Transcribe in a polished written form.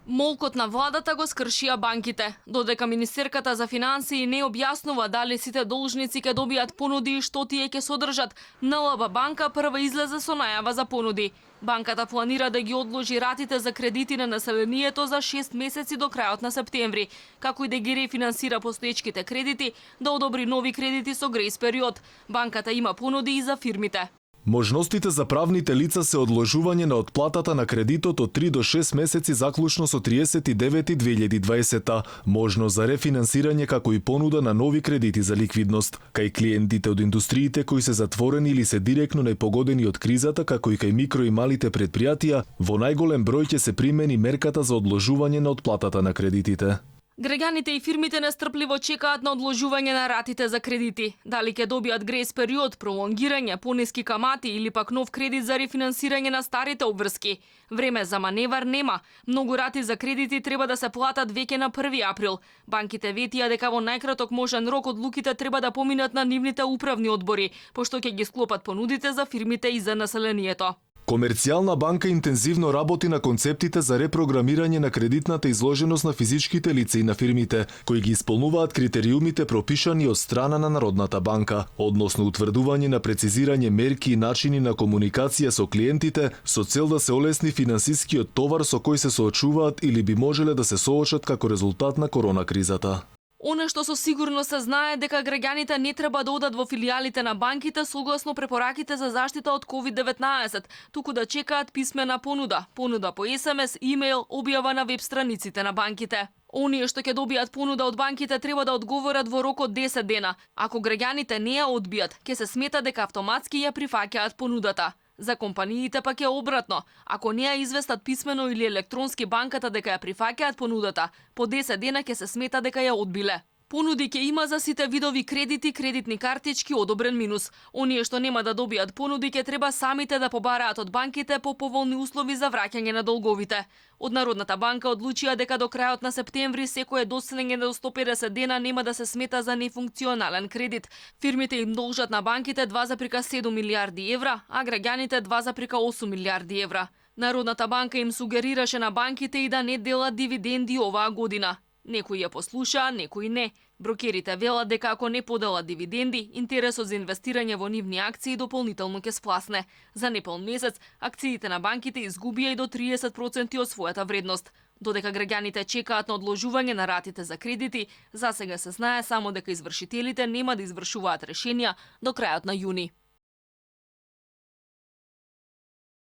Молкот на владата го скршија банките, додека Министерката за финансии не објаснува дали сите должници ќе добијат понуди и што тие ќе содржат. НЛБ банка прва излезе со најава за понуди. Банката планира да ги одложи ратите за кредити на населението за 6 месеци до крајот на септември, како и да ги рефинансира постоечките кредити, да одобри нови кредити со грејс период. Банката има понуди и за фирмите. Можностите за правните лица се одложување на отплатата на кредитот од 3 до 6 месеци заклучно со 30.9.2020, можно за рефинансирање како и понуда на нови кредити за ликвидност, кај клиентите од индустриите кои се затворени или се директно најпогодени од кризата, како и кај микро и малите предпријатија, во најголем број ќе се примени мерката за одложување на отплатата на кредитите. Граѓаните и фирмите нестрпливо чекаат на одложување на ратите за кредити. Дали ќе добијат грејс период, пролонгирање, пониски камати или пак нов кредит за рефинансирање на старите обврски. Време за маневар нема. Многу рати за кредити треба да се платат веќе на 1 април. Банките ветија дека во најкраток можен рок одлуките треба да поминат на нивните управни одбори, пошто ќе ги склопат понудите за фирмите и за населението. Комерцијална банка интензивно работи на концептите за репрограмирање на кредитната изложеност на физичките лица и на фирмите, кои ги исполнуваат критериумите пропишани од страна на Народната банка, односно утврдување на прецизирање мерки и начини на комуникација со клиентите, со цел да се олесни финансискиот товар со кој се соочуваат или би можеле да се соочат како резултат на корона кризата. Оно што со сигурност се знае дека граѓаните не треба да одат во филијалите на банките согласно препораките за заштита од COVID-19, туку да чекаат писмена понуда по СМС, имејл, објава на веб страниците на банките. Оние што ќе добијат понуда од банките треба да одговорат во рок од 10 дена. Ако граѓаните не ја одбијат, ќе се смета дека автоматски ја прифаќаат понудата. За компаниите пак е обратно. Ако не ја известат писмено или електронски банката дека ја прифаќаат понудата, по 10 дена ќе се смета дека ја одбиле. Понуди ќе има за сите видови кредити, кредитни картички, одобрен минус. Оние што нема да добијат понуди ќе треба самите да побараат од банките по поволни услови за враќање на долговите. Од Народната банка одлучија дека до крајот на септември секое доселење до 150 дена нема да се смета за нефункционален кредит. Фирмите им должат на банките 2,7 милијарди евра, а граѓаните 2,8 милијарди евра. Народната банка им сугерираше на банките и да не делат дивиденди оваа година. Некои ја послушаа, некои не. Брокерите велат дека ако не поделат дивиденди, интересот за инвестирање во нивни акции дополнително ќе спласне. За неполн месец, акциите на банките изгубија и до 30% од својата вредност. Додека граѓаните чекаат на одложување на ратите за кредити, засега се знае само дека извршителите нема да извршуваат решенија до крајот на јуни.